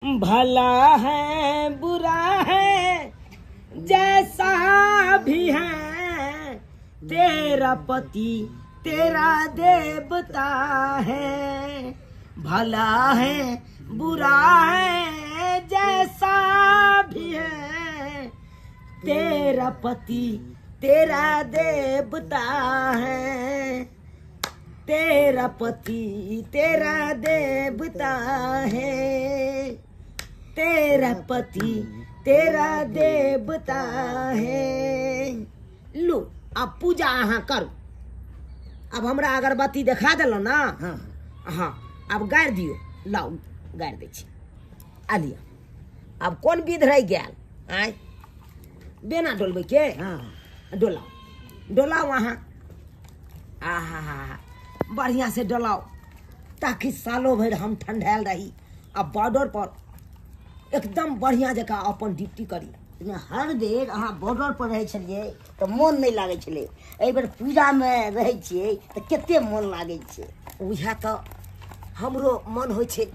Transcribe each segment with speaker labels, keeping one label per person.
Speaker 1: भला है बुरा है जैसा भी है, तेरा पति तेरा देवता है। भला है बुरा है जैसा भी है, तेरा पति तेरा देवता है। तेरा पति तेरा देवता है, तेरा पति तेरा देवता है। लू अब पूजा अहाँ करू। अब हमरा अगरबत्ती देखा देलहुँ ना।
Speaker 2: हाँ।
Speaker 1: हाँ अब गारि दियौ, लाउ गारि दै छी। आ लिअ, आब कोन विध रहि गेल? आँय बेना डोलबै के?
Speaker 2: हाँ।
Speaker 1: डोलाउ डोलाउ अहाँ, आहा हा बढ़िया से डोलाउ, ताकि सालो भरि हम ठंडायल रही आ बॉर्डर पर एकदम बढ़िया जकाँ अपन ड्यूटी करी।
Speaker 2: हर बेर अहाँ बॉर्डर पर रहै छलियै तऽ मोन नहि लागै छलै, एहि बेर पूजामे रहै छियै तऽ कते मोन लागै छै।
Speaker 1: उएह तऽ हमरो मन होइ छै।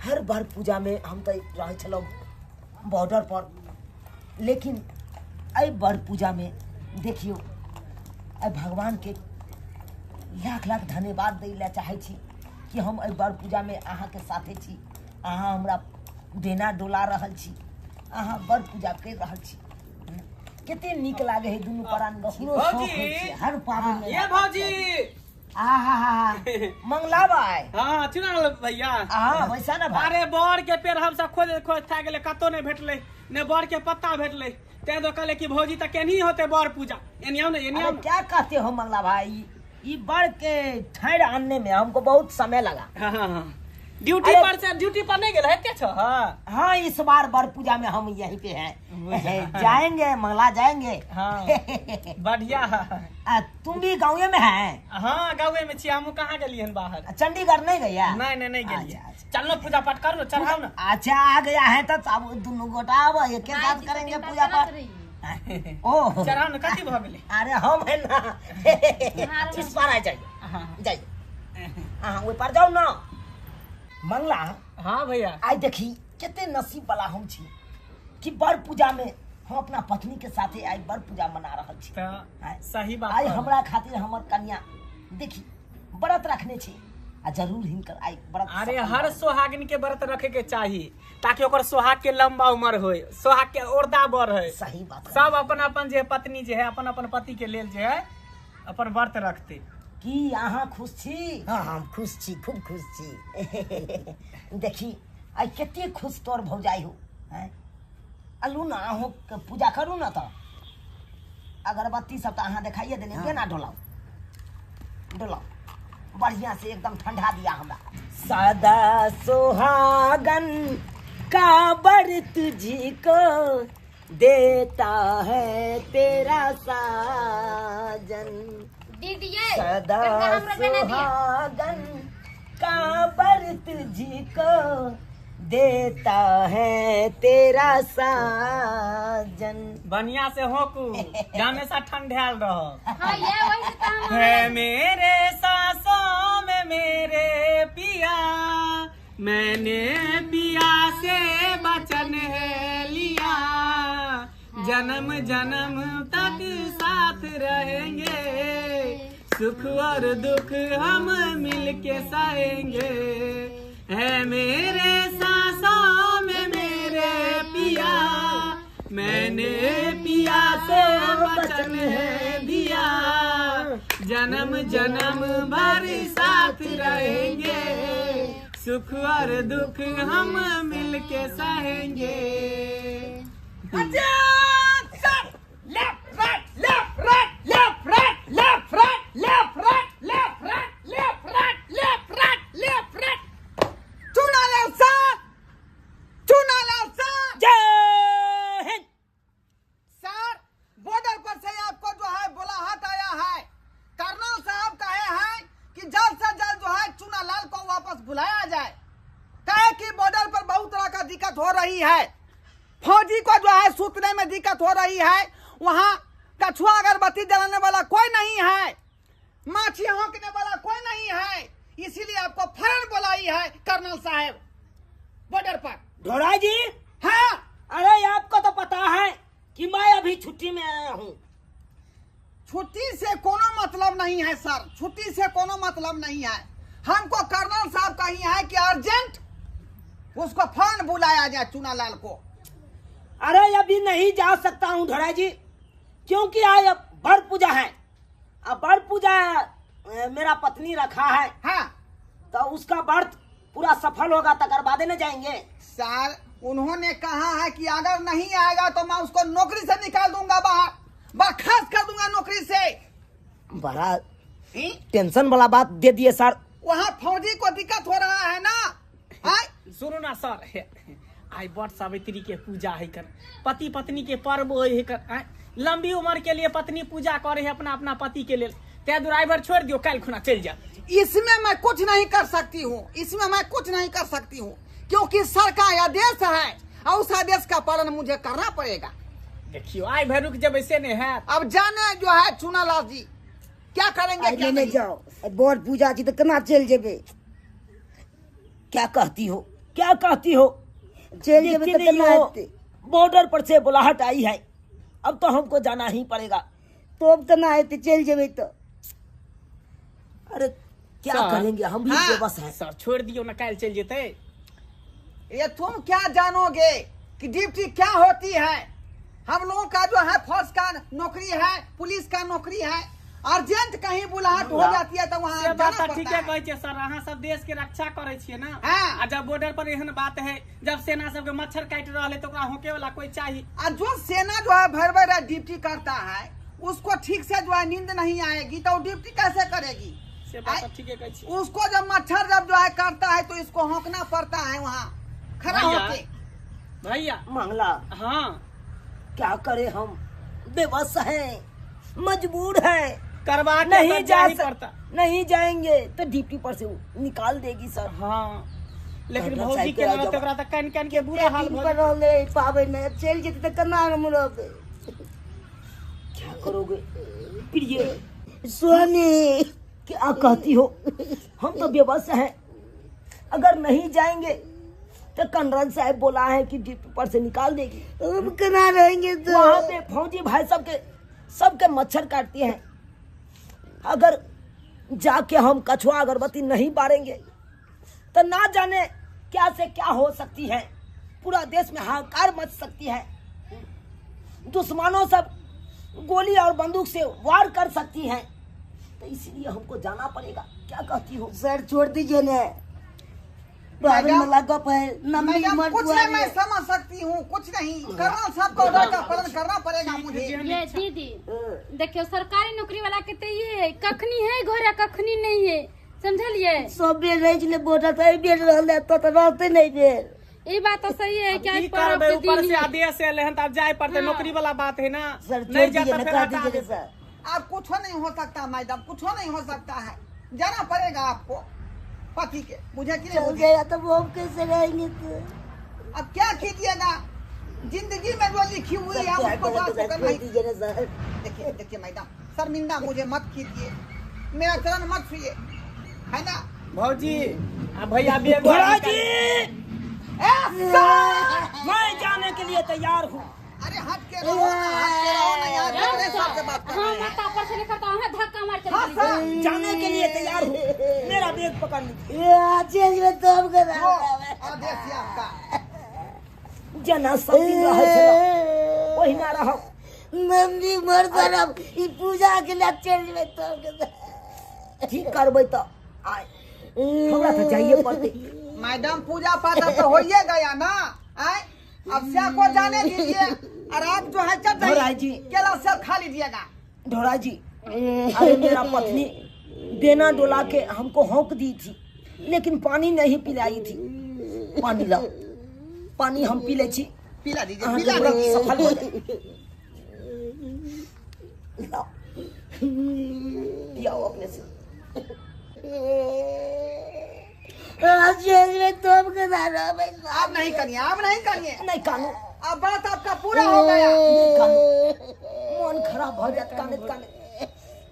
Speaker 1: हर बार पूजामे हम तऽ रहै छलहुँ बॉर्डर पर, लेकिन एहि बड़ पूजामे देखियौ एहि भगवानके लाख लाख धन्यवाद दै लए चाहै छी कि हम एहि बड़ पूजामे अहाँके साथे छी। अहाँ हमरा डेना डोला रहल छी, अहाँ बड़ पूजा करि रहल छी, कते नीक लागै है दुनू प्राण।
Speaker 2: हमरो शौक होइ छै हर पाबनिमे।
Speaker 3: ये भौजी,
Speaker 1: आहा मंगला भाई।
Speaker 3: हाँ चुनाल भैया।
Speaker 1: हाँ वैसा ना भाई।
Speaker 3: अरे बर के पेड़ हम सब खोज खोज था गेले, कतौ नहीं भेटले, ने बर के पत्ता भेटले, तें तो कहले कि भौजी त केनी होते बर पूजा। एनी आओ ना, एनी आओ
Speaker 1: अरे क्या कहते हो मंगला भाई, ये बर के ठहर आने में हमको बहुत समय लगा।
Speaker 3: हाँ हाँ ड्यूटी पर से ड्यूटी पर नहीं गेल है के छो? हाँ
Speaker 1: हाँ इस बार बर पूजा में हम यहीं पे हैं। जाएंगे मंगला जाएंगे।
Speaker 3: हाँ बढ़िया।
Speaker 1: तुम भी गाँव में हैं?
Speaker 3: हाँ गाँव में छी, हम कहाँ गेलिए हन बाहर?
Speaker 1: चंडीगढ़ नहीं गया?
Speaker 3: नहीं नहीं नहीं गेलिए। चल ना पूजा पाठ करो, चढ़ाओ ना।
Speaker 1: अच्छा आ गया है तो अब दोनों गोटा अब एक साथ करेंगे पूजा पाठ। ओ
Speaker 3: चढ़ाओ ना, कथी भ गेलै?
Speaker 1: अरे हम है ना इस पार आ जाइए, जाइए। हाँ ओहि पार जाओ ना मंगला।
Speaker 3: हाँ भैया।
Speaker 1: आई देखी कते नसीब वाला हम छी कि बड़ पूजा में हम अपना पत्नी के साथे आई बड़ पूजा मना रहल छी।
Speaker 3: सही बात।
Speaker 1: आई हमरा खातिर हमर कन्या देखी व्रत रखने छी आ जरूर हिनकर आई व्रत।
Speaker 3: अरे हर सोहागिन के व्रत रखे के चाही ताकि ओकर सोहाग के लंबा उम्र होय, सोहाग के औरदा बढ़े।
Speaker 1: सही बात।
Speaker 3: सब अपन अपन जे पत्नी जे है अपन अपन पति के लेल जे है अपन व्रत रखते।
Speaker 1: की अहाँ खुश छी?
Speaker 2: हाँ हम खुश छी, खूब खुश छी।
Speaker 1: देखी आई कते खुश तोर भौजाई हो। हैं अलू ना अहूँ पूजा करू ना, तो अगरबत्ती सब तो अहाँ देखाइए देने। केना डोलाउ डोलाउ बढ़िया से एकदम ठंडा दिया हमरा। सदा सुहागन का बर तुझी को देता है तेरा साजन।
Speaker 4: दीदी
Speaker 1: सदा सुहागन का बर तुझी को देता है तेरा साजन।
Speaker 3: बढ़िया से होकू हमेशा ठंडाल रहो।
Speaker 4: हाँ ये वही तो
Speaker 3: है मेरे सांसों में मेरे पिया, मैंने पिया से वचन है लिया, जन्म जन्म तक साथ रहेंगे, सुख और दुख हम मिलके सहेंगे, है मेरे सांसों में मेरे पिया, मैंने पिया से वचन है दिया, जन्म जन्म भर साथ रहेंगे, सुख और दुख हम मिलके सहेंगे।
Speaker 1: Left right left right left right left right left right left right left right left right left right.
Speaker 5: Chunalal sir, Chunalal sir,
Speaker 1: जय हिंद।
Speaker 5: सर बॉर्डर पर से आपको जो है बुलाहट आया है। कर्नल साहब कहे हैं कि जल्द से जल्द जो है चुनालाल को वापस बुलाया जाए। कहे कि बॉर्डर पर बहुत तरह का दिक्कत हो रही है, फौजी को जो है सूतने में दिक्कत हो रही है, वहाँ कछुआ अगरबत्ती जलाने वाला कोई नहीं है, माछी हौंकने वाला कोई नहीं है, इसीलिए आपको फौरन बुलाई है कर्नल साहब। बॉर्डर पर।
Speaker 1: ढोराई जी।
Speaker 5: हाँ।
Speaker 1: अरे आपको तो पता है कि मैं अभी छुट्टी में आया हूँ।
Speaker 5: छुट्टी से कोनो मतलब नहीं है सर, छुट्टी से कोनो मतलब नहीं है। हमको कर्नल साहब कही है कि अर्जेंट उसको फोन बुलाया जाए चुनालाल को।
Speaker 1: अरे अभी नहीं जा सकता हूँ ढोराई जी, क्योंकि आज बड़ पूजा है। अब बड़ पूजा मेरा पत्नी रखा है।
Speaker 5: हाँ।
Speaker 1: तो उसका व्रत पूरा सफल होगा तकर बादे न जाएंगे।
Speaker 5: सर उन्होंने कहा है कि अगर नहीं आएगा तो मैं उसको नौकरी से निकाल दूंगा, बाहर बर्खास्त कर दूंगा नौकरी से।
Speaker 1: बड़ा टेंशन वाला बात दे दिए सर।
Speaker 5: वहाँ फौजी को दिक्कत हो रहा है ना।
Speaker 3: सुनो ना सर, I बट सावित्री के पूजा है कर, पति पत्नी के पर्व है कर, लंबी उम्र के लिए पत्नी पूजा करे है अपना अपना पति के लिए। ते ड्राइवर छोड़ दियो, कल खुना चल जा।
Speaker 5: इसमें मैं कुछ नहीं कर सकती हूँ, इसमें मैं कुछ नहीं कर सकती हूँ, क्योंकि सर का आदेश है और उस आदेश का पालन मुझे करना पड़ेगा।
Speaker 3: देखियो आई भर रुक जब ऐसे नहीं है।
Speaker 5: अब जाने जो है चुनालाल जी क्या करेंगे क्या नहीं।
Speaker 2: जाओ बड़ पूजा जी तो केना चल जेबे।
Speaker 1: क्या कहती हो, क्या कहती हो?
Speaker 2: चल जेबे तो केना हेतै?
Speaker 1: बॉर्डर पर से बुलाहट आई है, अब तो हमको जाना ही पड़ेगा।
Speaker 2: तो अब केना हेतै, चल जेबे तो।
Speaker 1: अरे क्या करेंगे, हम भी बेबस हैं।
Speaker 3: सर छोड़ दियो ना, कल चल जेते।
Speaker 5: ये तुम क्या जानोगे कि ड्यूटी क्या होती है? हम लोगों का जो है फौज का नौकरी है, पुलिस का नौकरी है, अर्जेंट कहीं बुलाहट हो जाती है तो वहाँ जाना पड़ता
Speaker 3: ठीक है। कहै छियै सर, अहाँ सब देश के रक्षा करै छियै ना।
Speaker 5: हाँ।
Speaker 3: आ जब बॉर्डर पर एहन बात है, जब सेना सबके मच्छर काटि रहल है तो ओकरा होके वाला कोई चाहिए।
Speaker 5: आ जो सेना जो है भर भर ड्यूटी करता है उसको ठीक से जो है नींद नहीं आएगी तो ड्यूटी कैसे करेगी?
Speaker 3: से बात ठीक है कहै छियै।
Speaker 5: उसको जब मच्छर जब जो है काटता है तो इसको होकना पड़ता है वहाँ खड़ा होके।
Speaker 3: भैया
Speaker 1: मंगला।
Speaker 3: हाँ।
Speaker 1: क्या करे, हम बेबस हैं, मजबूर हैं,
Speaker 3: करवा
Speaker 1: नहीं जा
Speaker 3: पड़ता।
Speaker 1: नहीं जाएंगे तो ड्यूटी पर से निकाल देगी सर।
Speaker 3: हाँ। लेकिन भौजी के नरत ओकरा त कन कन के बुरा हाल
Speaker 2: पर रहले पाबै ने, चल जेतै त केना हम रहबै?
Speaker 1: क्या करोगे प्रिय
Speaker 2: सोनी?
Speaker 1: क्या कहती हो, हम तो बेबस हैं। अगर नहीं जाएंगे तो कर्नल साहब बोला है कि ड्यूटी पर से निकाल देगी।
Speaker 2: हम केना रहेंगे तो?
Speaker 1: वहाँ पे फौजी भाई सबके सबके मच्छर काटती हैं। अगर जाके हम कछुआ अगरबत्ती नहीं बारेंगे तो ना जाने क्या से क्या हो सकती है। पूरा देश में हाहाकार मच सकती है। दुश्मनों सब गोली और बंदूक से वार कर सकती हैं। तो इसीलिए हमको जाना पड़ेगा। क्या कहती हो
Speaker 2: सर? छोड़ दीजिए ना।
Speaker 5: मैडम कुछ नहीं मैं समझ सकती हूँ, कुछ नहीं। कर्नल साहब का ऑर्डर का पालन करना पड़ेगा मुझे।
Speaker 4: ये दीदी देखियो, सरकारी नौकरी वाला के तो ये है, कखनी है घर कखनी नहीं है, समझलिए?
Speaker 2: सब बेर रहे छलै बॉर्डर पर, एहि बेर रहलै तो रहते नहीं बेर।
Speaker 4: ये बात तो सही है। क्या
Speaker 3: करबै, ऊपर से आदेश एलै हन त अब जाय पड़तै। नौकरी वाला बात है ना,
Speaker 2: सर
Speaker 3: नहीं जाता फिर हटा दे।
Speaker 2: सर
Speaker 5: अब कुछ नहीं हो सकता मैडम, कुछ नहीं हो सकता है, जाना पड़ेगा आपको पति के। मुझे कि
Speaker 2: चल गया तो वो हम कैसे रहेंगे? तो
Speaker 5: अब क्या कीजिएगा, जिंदगी में जो लिखी हुई है उसको करना ही। देखिए देखिए मैडम, शर्मिंदा मुझे मत कीजिए, मेरा चरण मत छुए, है ना
Speaker 3: भौजी? अब भैया भी
Speaker 1: जी मैं जाने के लिए तैयार हूँ।
Speaker 5: अरे हट के रहो ना, हट के रहो ना यार, मेरे साथ से बात कर रहे हैं।
Speaker 4: हाँ, ऊपर से निकलता हूँ, धक्का मार के
Speaker 1: जाने के लिए तैयार हूँ, मेरा बैग पकड़ लीजिए।
Speaker 2: ये तो हम कर
Speaker 5: आदेश है आपका।
Speaker 1: जना सब दिन रहे छलो ओहिना रहो।
Speaker 2: मम्मी मर करब ई पूजा के लिए चल जेबै तो
Speaker 1: ठीक करबै तो आय हमरा तो जाइए पड़तै।
Speaker 5: मैडम पूजा पाठ तो हो ही गया ना, आय अब से को जाने दीजिए और आप जो है चल
Speaker 1: ढोराई जी
Speaker 5: केला सब खा लीजिएगा।
Speaker 1: ढोराई जी अरे मेरा पत्नी बेना डोला के हमको हौंक दी थी, लेकिन पानी नहीं पिलाई थी। पानी लाओ, पानी हम पी ले छी।
Speaker 5: पिला दीजिए, पिला दीजिए,
Speaker 1: सफल हो जाए। लाओ पियाओ अपने से।
Speaker 5: आप नहीं करिए, आप नहीं करिए,
Speaker 1: नहीं कानू,
Speaker 5: अब बात आपका पूरा हो गया।
Speaker 1: नहीं कानू, मन खराब हो जात काने काने।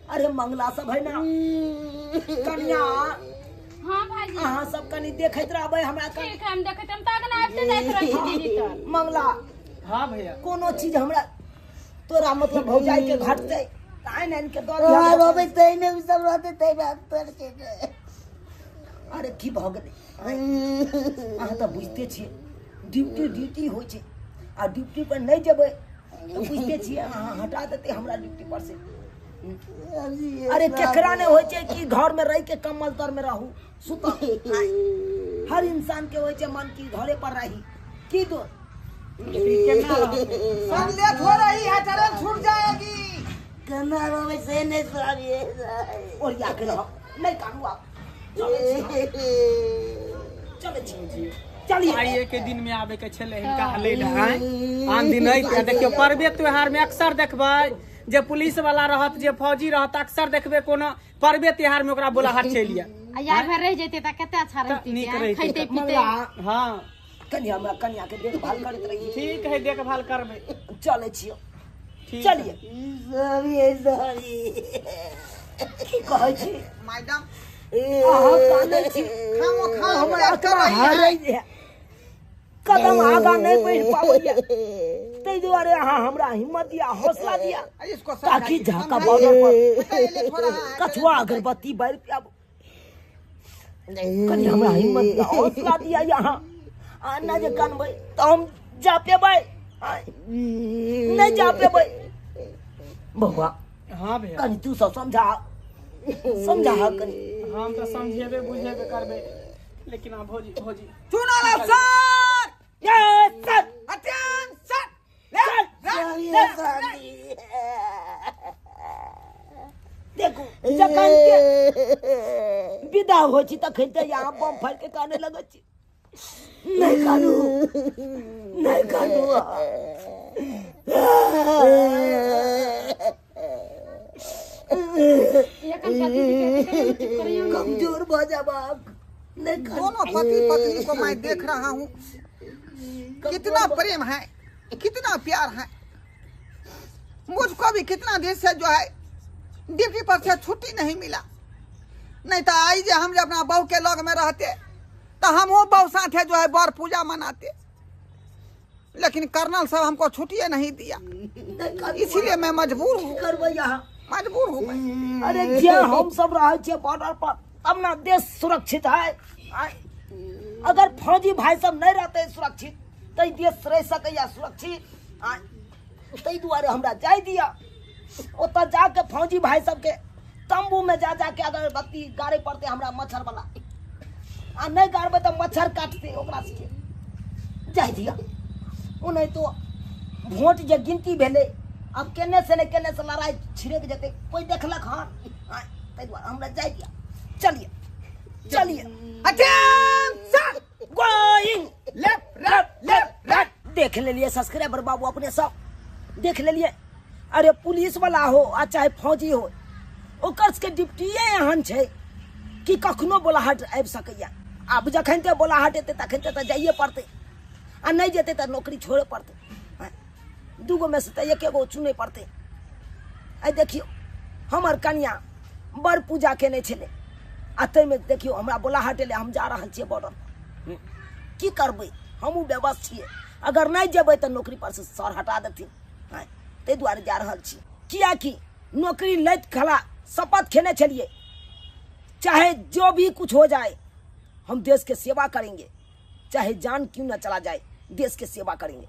Speaker 1: अरे मंगला सब है ना कन्या,
Speaker 4: हाँ भाईजी।
Speaker 1: अहाँ सब कनी देखैत रहबै हमरा कनी।
Speaker 4: ठीक है, हम देखैत, हम तऽ अगना आबिते जाइत रहै छी दीदी तर।
Speaker 1: मंगला।
Speaker 3: हाँ भैया।
Speaker 1: कोनो चीज हमरा तोरा मतलब भौजाई के घटतै तऽ आनि आनि के दऽ
Speaker 2: अहाँ
Speaker 1: दिहऽ।
Speaker 2: रहबै तै ने, उ सब रहतै तै ने हम तोड़ के।
Speaker 1: अरे की भऽ गेलै? अहाँ तऽ बुझिते छियै ड्यूटी ड्यूटी होइ छै, आ ड्यूटी पर नहि जेबै तऽ बुझिते छियै अहाँ हटा देतै हमरा ड्यूटी पर से। अरे केकरा नहि होइ छै कि घर में रहि के कम्बल तर में रहू सुतल। हर इंसान के होइ छै मन कि घरे पर रही। की दो
Speaker 3: केना रहतै?
Speaker 5: सब लेट हो रही है, ट्रेन छूट जाएगी।
Speaker 2: केना रहबै से नहि साहब।
Speaker 1: ओरिया के रह, नहि कानू आब। चलै छी, चलै छी, चलिए।
Speaker 3: आइए के दिन में आबे के छलै हिनका लै लए। आँय आन दिन अइते। देखियौ पर्वे त्योहार में अक्सर देखबै जे पुलिस वाला रहत, जे फौजी रहत, अक्सर देखबै कोनो पर्वे त्योहार में ओकरा बोलाहट चलि आयत।
Speaker 4: आ यार भर रहि जैते तऽ कते अच्छा रहितै।
Speaker 3: नीक रहितै।
Speaker 4: खैते पीते।
Speaker 1: मंगला।
Speaker 3: हाँ।
Speaker 1: कनि हमरा कनिया के देखभाल करैत रहिए।
Speaker 3: ठीक है, देखभाल करबै।
Speaker 1: चलै छियौ।
Speaker 3: ठीक।
Speaker 1: चलिए।
Speaker 2: साहब।
Speaker 1: की कहै छी
Speaker 5: मैडम?
Speaker 1: अहाँ कानै छी?
Speaker 5: खामो खा
Speaker 1: हमर
Speaker 5: लेट कर
Speaker 1: आत्मा
Speaker 5: रही है।
Speaker 1: हरै है, कदम आगाँ नहि बढ़ि पाबैया, ताहि दुआरे अहाँ हमरा हिम्मत दिया, हौसला दिया
Speaker 5: इसको
Speaker 1: ताकि
Speaker 5: समझाइए,
Speaker 1: झाका
Speaker 5: समझाइए।
Speaker 1: बॉर्डर पर
Speaker 5: बताइए, लेट हो रहा है।
Speaker 1: कछुआ अगरबत्ती बारि पाबू। कनि हमरा हिम्मत दिया, हौसला दिया। यहाँ आ ना जे कानबै तऽ हम जा पेबै? आँय, नहि जा पेबै बौआ।
Speaker 3: हाँ भैया।
Speaker 1: कनि तू सब समझा समझा कनि।
Speaker 3: हम तऽ समझेबे बुझेबे करबै, लेकिन अहाँ भौजी भौजी।
Speaker 5: Chunalal sir.
Speaker 1: Yes sir.
Speaker 5: Attention, left, right, left.
Speaker 1: देखू जखन के विदा होइ छी तखन तऽ यहाँ बम फाड़ि के काने लगै छी। नहि कानू, नहि कानू।
Speaker 4: एखन दीदी के कहियो चुप करियौ ने।
Speaker 1: कमजोर भऽ जाब नहि कानू।
Speaker 5: दोनों पति पत्नी को मैं देख रहा हूँ, कितना प्रेम है, कितना प्यार है। मुझको भी कितना दिन से जो है ड्यूटी पर से छुट्टी नहीं मिला, नहीं तो आई जे हम जे अपना बहू के लग में रहते तो हम वो बहू साथे जो है बर पूजा मनाते, लेकिन कर्नल साहब हमको छुट्टी नहीं दिया,
Speaker 1: नहि कानू।
Speaker 5: इसीलिए मैं मजबूर हूँ।
Speaker 1: की करबै यहाँ?
Speaker 5: मजबूर हूँ मैं।
Speaker 1: अरे जे हम सब रहै छियै बॉर्डर पर तब ना देश सुरक्षित है। आँय, अगर फौजी भाई सब नहीं रहते सुरक्षित तऽ ई देश रहि सकैया सुरक्षित? आँय, ताहि दुआरे हमरा जाय दिअ। ओतऽ जाके फौजी भाई सबके तंबू में जा जाके अगरबत्ती गाड़े पड़तै हमरा मच्छर वाला, आ नहि गाड़बै तऽ मच्छर काटतै ओकरा सबके। जाय दिअ। ओनाहितो वोट जे गिनती भेलै, आब केने से ने केने से लड़ाइ छिड़क जेतै, कोइ देखलक हन? आँय, ताहि दुआरे हमरा जाय दिअ। चलिए चलिए।
Speaker 5: Attention,
Speaker 1: going
Speaker 5: left, right, left, right.
Speaker 1: देख लेलिए सब्सक्राइबर बाबू, अपने सब देख लेलिए। अरे पुलिस वाला हो आ चाहे फौजी हो, ओकर सबके ड्यूटिए एहन छै कि कखनो बोलाहट आबि सकैया। आब जखन ते बोलाहट एतै तखन ते तऽ जाइए पड़तै, आ नहि जेतै तऽ नौकरी छोड़े पड़तै। आँय, दूगो में से तऽ एके गो चुनै पड़तै। आइ देखियौ हमर कनिया बड़ पूजा केने छलै, आ ताहिमे देखियौ हमरा बोलाहट एलै, हम जा रहल छियै बॉर्डर पर। की करबै, हमहूँ बेबस छियै। अगर नहि जेबै तऽ नौकरी पर से सर हटा देथिन। आँय, ताहि दुआरे जा रहल छी, कियाकि नौकरी लैत खला शपथ खेने छलियै, चाहे जो भी कुछ हो जाए हम देश के सेवा करेंगे, चाहे जान क्यों ना चला जाए, देश के सेवा करेंगे।